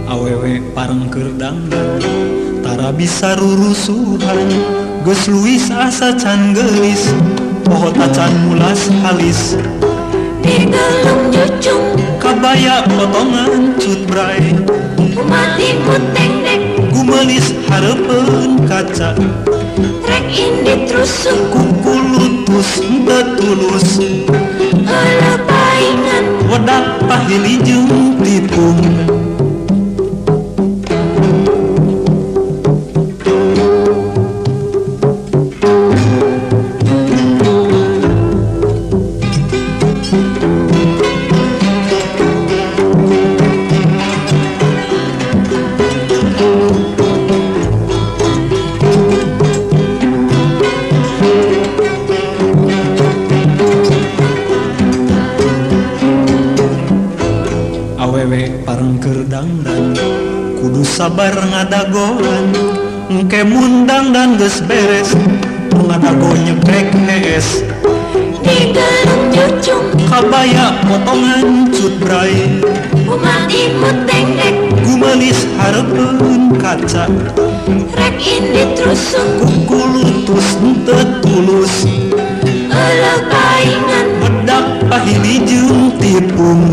Awewe pareng keur dangdan, tara bisa rurusuhan. Geus luwis asa can geulis, poho tacan mulas halis. Digelung jucung, Kabaya potongan cutbray, umati mutengdek, gumelis hareupeun kaca. Rek indit rusuh, Kukulutus henteu tulus, heuleuh paingan, wedak pahili jeung tipung. Awewe pareng keur dangdan, kudu sabar ngadagoan. Engke mun dangdan geus beres, nu ngadago nyekrek hees. Digelung jucung, Kabaya potongan cutbray, umati mutengdek, gumelis hareupeun kaca. Rek indit rusuh, Kukulutus henteu tulus, heuleuh paingan, wedak pahili jeung tipung.